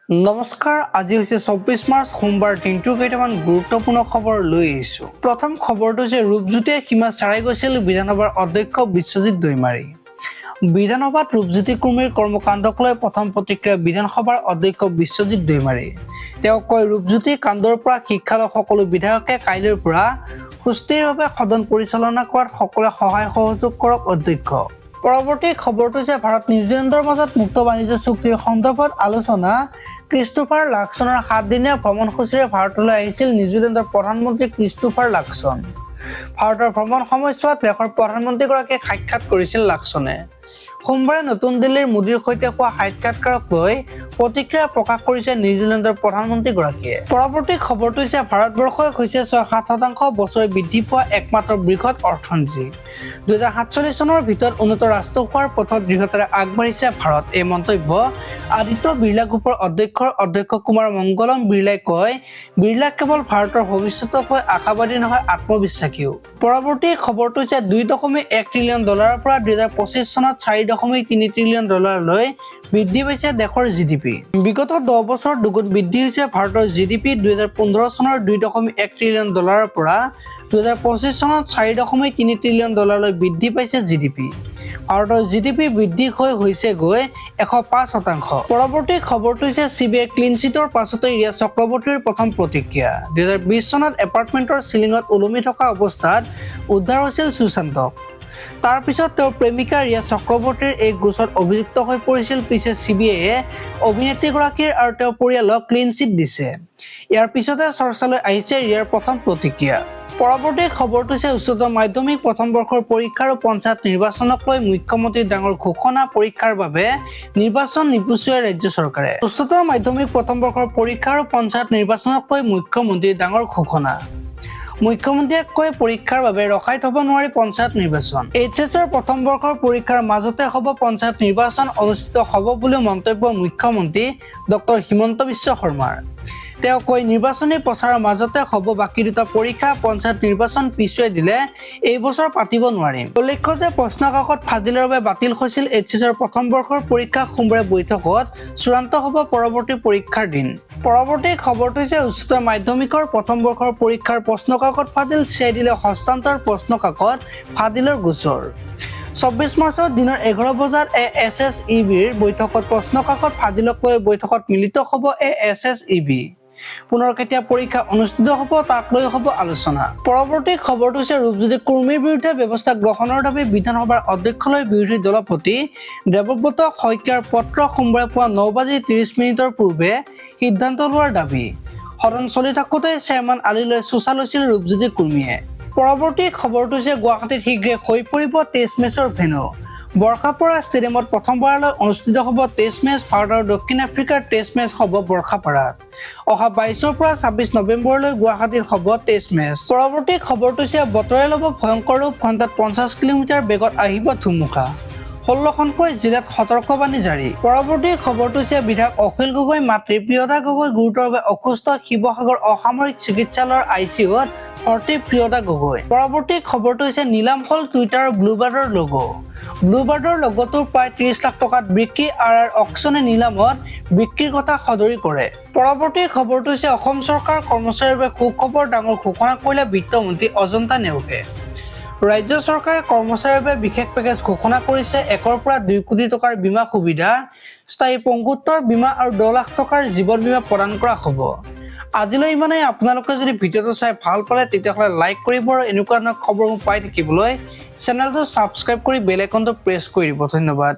নমস্কাৰ, আজি হৈছে 24 মাৰ্চ, সোমবাৰ। দিনটোৰ কেইটামান গুৰুত্বপূৰ্ণ খবৰ লৈ আহিছোঁ। প্ৰথম খবৰটো হৈছে ৰূপজ্যোতিয়ে সীমা চেৰাই গৈছিল, বিধানসভাৰ অধ্যক্ষ বিশ্বজিৎ দৈমাৰী। বিধানসভাত ৰূপজ্যোতি কুৰ্মীৰ কৰ্মকাণ্ডক লৈ প্ৰথম প্ৰতিক্ৰিয়া বিধানসভাৰ অধ্যক্ষ বিশ্বজিৎ দৈমাৰী। তেওঁ কয়, ৰূপজ্যোতি কাণ্ডৰ পৰা শিক্ষা লৈ সকলো বিধায়কে কাইলৈৰ পৰা সুস্থিৰভাৱে সদন পৰিচালনা কৰাত সকলোৱে সহায় সহযোগ কৰক অধ্যক্ষ। পৰৱৰ্তী খবৰটো হৈছে ভাৰত নিউজিলেণ্ডৰ মাজত মুক্ত বাণিজ্য চুক্তিৰ সন্দৰ্ভত আলোচনা। ক্ৰিষ্টোফাৰ লাক্সনৰ 7 দিনীয়া ভ্ৰমণসূচীৰে ভাৰতলৈ আহিছিল নিউজিলেণ্ডৰ প্ৰধানমন্ত্ৰী ক্ৰিষ্টোফাৰ লাক্সন। ভাৰতৰ ভ্ৰমণ সময়ছোৱাত দেশৰ প্ৰধানমন্ত্ৰীগৰাকীক সাক্ষাৎ কৰিছিল লাক্সনে। সোমবাৰে নতুন দিল্লীৰ মোদীৰ সৈতে হোৱা সাক্ষাৎকাৰক লৈ প্ৰতিক্ৰিয়া প্ৰকাশ কৰিছে নিউজিলেণ্ডৰ প্ৰধানমন্ত্ৰীগৰাকীয়ে। পৰৱৰ্তী খবৰটো হৈছে ভাৰতবৰ্ষই হৈছে 6-7% বছৰি বৃদ্ধি পোৱা একমাত্ৰ বৃহৎ অৰ্থনীতি। 2047 চনৰ ভিতৰত উন্নত ৰাষ্ট্ৰ হোৱাৰ পথত দৃঢ়তাৰে আগবাঢ়িছে ভাৰত, এই মন্তব্য আদিত্য বিৰলা গ্ৰুপৰ অধ্যক্ষৰ। অধ্যক্ষ কুমাৰ মংগলম বিৰলাই কয়, বিৰলা কেৱল ভাৰতৰ ভৱিষ্যতক লৈ আশাবাদী নহয়, আত্মবিশ্বাসীও। পৰৱৰ্তী খবৰটো হৈছে 2.1 ট্ৰিলিয়ন ডলাৰৰ পৰা 2025 চনত 4.3 ট্ৰিলিয়ন ডলাৰলৈ বৃদ্ধি পাইছে দেশৰ জিডিপি। বিগত 10 বছৰত দুগুণ বৃদ্ধি হৈছে ভাৰতৰ জিডিপি। 2015 চনৰ 2.1 ট্ৰিলিয়ন ডলাৰৰ পৰা 2025 চনত 4.3 ট্ৰিলিয়ন ডলাৰলৈ বৃদ্ধি পাইছে জিডিপি। ভাৰতৰ জিডিপি বৃদ্ধি হৈ হৈছেগৈ 105%। পৰৱৰ্তী খবৰটো হৈছে চিবিআই ক্লিন চিটৰ পাছতে ৰিয়া চক্ৰৱৰ্তীৰ প্ৰথম প্ৰতিক্ৰিয়া। 2020 চনত এপাৰ্টমেণ্টৰ চিলিঙত ওলমি থকা অৱস্থাত উদ্ধাৰ হৈছিল সুশান্তক। তাৰ পিছত তেওঁৰ প্ৰেমিকা ৰিয়া চক্ৰৱৰ্তীৰ এই গোচৰত অভিযুক্ত হৈ পৰিছিল। পিছে চিবিআইয়ে অভিনেত্ৰীগৰাকীৰ আৰু তেওঁৰ পৰিয়ালক ক্লিন চিট দিছে। ইয়াৰ পিছতে চৰ্চালৈ আহিছে ৰিয়াৰ প্ৰথম প্ৰতিক্ৰিয়া। পৰৱৰ্তী খবৰটো হৈছে উচ্চতৰ মাধ্যমিক প্ৰথম বৰ্ষৰ পৰীক্ষা আৰু পঞ্চায়ত নিৰ্বাচনক লৈ মুখ্যমন্ত্ৰীৰ ডাঙৰ ঘোষণা। পৰীক্ষাৰ বাবে নিৰ্বাচন নিপিছুৱাই ৰাজ্য চৰকাৰে। উচ্চতৰ মাধ্যমিক প্ৰথম বৰ্ষৰ পৰীক্ষা আৰু পঞ্চায়ত নিৰ্বাচনক লৈ মুখ্যমন্ত্ৰীৰ ডাঙৰ ঘোষণা। মুখ্যমন্ত্ৰীয়ে কয়, পৰীক্ষাৰ বাবে ৰখাই থব নোৱাৰি পঞ্চায়ত নিৰ্বাচন। এইচ এছৰ প্ৰথম বৰ্ষৰ পৰীক্ষাৰ মাজতে হ'ব পঞ্চায়ত নিৰ্বাচন অনুষ্ঠিত হ'ব বুলিও মন্তব্য মুখ্যমন্ত্ৰী ডক্টৰ হিমন্ত বিশ্ব শৰ্মাৰ। তেওঁ কয়, নিৰ্বাচনী প্ৰচাৰৰ মাজতে হ'ব বাকী দুটা পৰীক্ষা। পঞ্চায়ত নিৰ্বাচন পিছুৱাই দিলে এই বছৰ পাতিব নোৱাৰিম। উল্লেখ্য যে প্ৰশ্ন কাকত ফাদিলৰ বাবে বাতিল হৈছিল এইচ এছৰ প্ৰথম বৰ্ষৰ পৰীক্ষা। সোমবাৰে বৈঠকত চূড়ান্ত হ'ব পৰৱৰ্তী পৰীক্ষাৰ দিন। পৰৱৰ্তী খবৰটো হৈছে উচ্চতৰ মাধ্যমিকৰ প্ৰথম বৰ্ষৰ পৰীক্ষাৰ প্ৰশ্ন কাকত ফাদিল, চিআইডিলৈ হস্তান্তৰ প্ৰশ্ন কাকত ফাদিলৰ গোচৰ। 24 মাৰ্চত দিনৰ 11 বজাত এ এছ এছ ই বিৰ বৈঠকত প্ৰশ্ন কাকত ফাদিলক লৈ বৈঠকত মিলিত হ'ব এ এছ এছ ই বি। পুনৰ কেতিয়া পৰীক্ষা অনুষ্ঠিত হ'ব, তাক লৈ হ'ব আলোচনা। পৰৱৰ্তী খবৰটো হৈছে ৰূপজ্যোতি কুৰ্মীৰ বিৰুদ্ধে ব্যৱস্থা গ্ৰহণৰ দাবী বিধানসভাৰ অধ্যক্ষলৈ বিৰোধী দলপতি দেৱব্ৰত শইকীয়াৰ পত্ৰ। সোমবাৰে পুৱা 9 বাজি 30 মিনিটৰ পূৰ্বে সিদ্ধান্ত লোৱাৰ দাবী। সদন চলি থাকোঁতে শ্বেৰমান আলীলৈ চোঁচা লৈছিল ৰূপজ্যোতি কুৰ্মীয়ে। পৰৱৰ্তী খবৰটো হৈছে গুৱাহাটীত শীঘ্ৰে হৈ পৰিব টেষ্ট মেচৰ ভেন্যু। বৰ্ষাপাৰা ষ্টেডিয়ামত প্ৰথমবাৰলৈ অনুষ্ঠিত হ'ব টেষ্ট মেচ। ভাৰত আৰু দক্ষিণ আফ্ৰিকাৰ টেষ্ট মেচ হ'ব বৰ্ষাপাৰাত। অহা 22ৰ পৰা 26 নৱেম্বৰলৈ গুৱাহাটীত হ'ব টেষ্ট মেচ। পৰৱৰ্তী খবৰটো হৈছে বতৰে ল'ব ভয়ংকৰ ৰূপ, ঘণ্টাত 50 কিলোমিটাৰ বেগত আহিব ধুমুহা। 16খনকৈ জিলাত সতৰ্কবাণী জাৰি। পৰৱৰ্তী খবৰটো হৈছে বিধায়ক অখিল গগৈ মাতৃ প্ৰিয়দা গগৈ গুৰুতৰভাৱে অসুস্থ। শিৱসাগৰ অসামৰিক চিকিৎসালয়ৰ আইচিইউত ভৰ্তি প্ৰিয়দা গগৈ। পৰৱৰ্তী খবৰটো হৈছে নিলাম হ'ল টুইটাৰৰ ব্লুবাৰ্ডৰ লগো। ব্লুবাৰ্ডৰ লগোটো প্ৰায় 30 লাখ টকাত বিক্ৰী। আৰ আৰ অকশ্যনে নিলামত বিক্ৰীৰ কথা সদৰি কৰে। পৰৱৰ্তী খবৰটো হৈছে অসম চৰকাৰ কৰ্মচাৰীৰ বাবে সুখবৰ। ডাঙৰ ঘোষণা কৰিলে বিত্তমন্ত্ৰী অজন্তা নেওগে। ৰাজ্য চৰকাৰে কৰ্মচাৰীৰ বাবে বিশেষ পেকেজ ঘোষণা কৰিছে। 1ৰ পৰা 2 কোটি টকাৰ বীমা সুবিধা, স্থায়ী পংগুত্বৰ বীমা আৰু 10 লাখ টকাৰ জীৱন বীমা প্ৰদান কৰা হ'ব। আজিলৈ ইমানেই। আপোনালোকে যদি ভিডিঅ'টো চাই ভাল পালে, তেতিয়াহ'লে লাইক কৰিব আৰু এনেকুৱা ধৰণৰ খবৰসমূহ পাই থাকিবলৈ চেনেলটো ছাবস্ক্ৰাইব কৰি বেল আইকনটো প্ৰেছ কৰি দিব। ধন্যবাদ।